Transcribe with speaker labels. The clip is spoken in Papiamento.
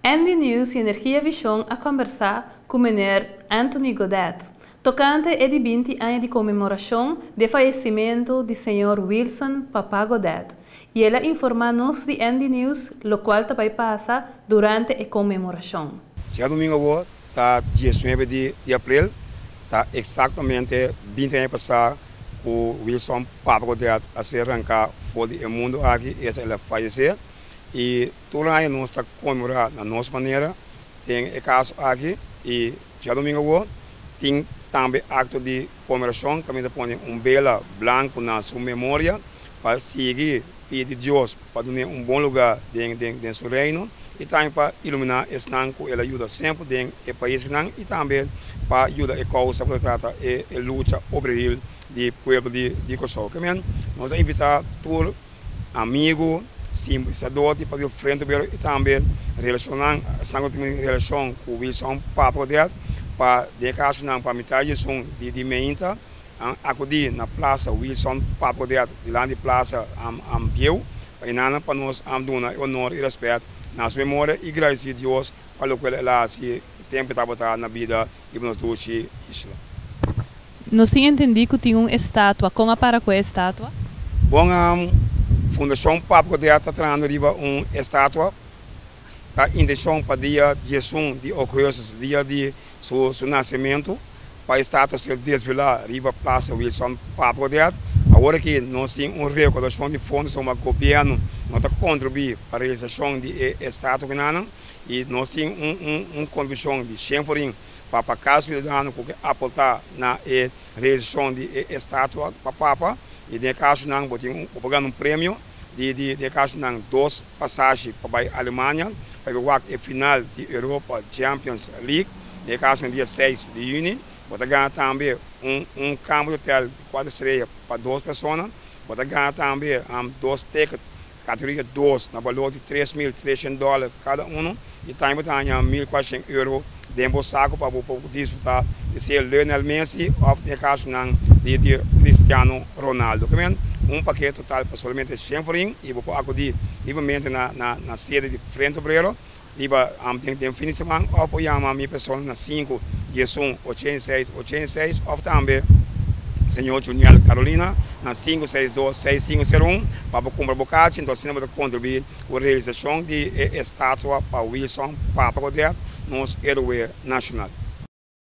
Speaker 1: ND News i Energia Vishon a kombersá ku mener Anthony Godett tokante e di 20 aña di konmemorashon di fayesimentu di señor Wilson Papa Godett i el a informá nos di ND News lokual ta bai pasa durante e konmemorashon.
Speaker 2: Djadumingu ta 19 di aprel, ta eksaktamente 20 aña pasá ku Wilson Papa Godett a ser ranká for di e mundu aki, el a fayesé. I tur aña nos ta konmemorá na nos manera den e kaso aki i djadumingu tin tambe akto di konmemorashon, kaminda pone un bela blanku na su memoria pa sigui pidi Dios pa dun'é un bon lugá den su reino i tambe pa iluminá esnan ku el a yuda semper den e paisnan i tambe pa yuda e kousa ku ta trata e lucha obreril di pueblo di Kòrsou. Nos ta invitá tur amigu, simpatisadó di Partido Frente Obrero i tambe relashonnan, esnan ku tin relashon ku Wilson Papa Godett pa den e kasonan pa mitar 11 di meinta akudí na Plaza Wilson Papa Godett dilanti di Plaza Bieu pa enanan pa nos duna e honor i rèspèt na su memoria i gradisí Dios pa lokual el a hasi tempu e tabata na bida riba nos dushi isla.
Speaker 1: Nos tin entendí ku tin un estatua. Kon a para ku e estatua?
Speaker 2: Bon, Fundashon Papa Godett ta trahando riba un estatua. Ta intenshon pa dia 11 di ougùstùs, dia di su nasementu, pa e estatua ser desvelá riba Plaza Wilson Papa Godett. Awor aki nos tin un rekoudashon di fondo, soma gobièrnu no ta kontribuí pa realisashon di e estatua kinan i nos tin un kontribushon di 100 florin pa kada siudadano ku ke aportá na e realisashon di e estatua pa Papa. I den e kasonan bo tin bo por gana un premio di den e kasonan dos pasashi pa bai Alemania pa bai wak e final di Europa Champions League den e kasonan dia 6 di yüni. Bo ta gana tambe un kamber di hotel di kuater strea pa dos persona. Bo ta gana tambe dos ticket kategoria 2 na balor di $3300 kada unu i tambe bo ta haña €1400 den bo saku pa bo por disfrutá di sea Lionel Messi òf den e kasonan di Cristiano Ronaldo. Un pakete total pa solamente 100 florin i bo por akudí libremente na sede di Frente Obrero riba den fin di siman òf por yama mi persona na 5 11 86 86 òf tambe señor Juniel Carolina na 5 62 6501 pa bo kumpra bo karchi. Entonces asina bo ta kontribuí ku realisashon di e estatua pa Wilson Papa Godett, nos héroe nashonal.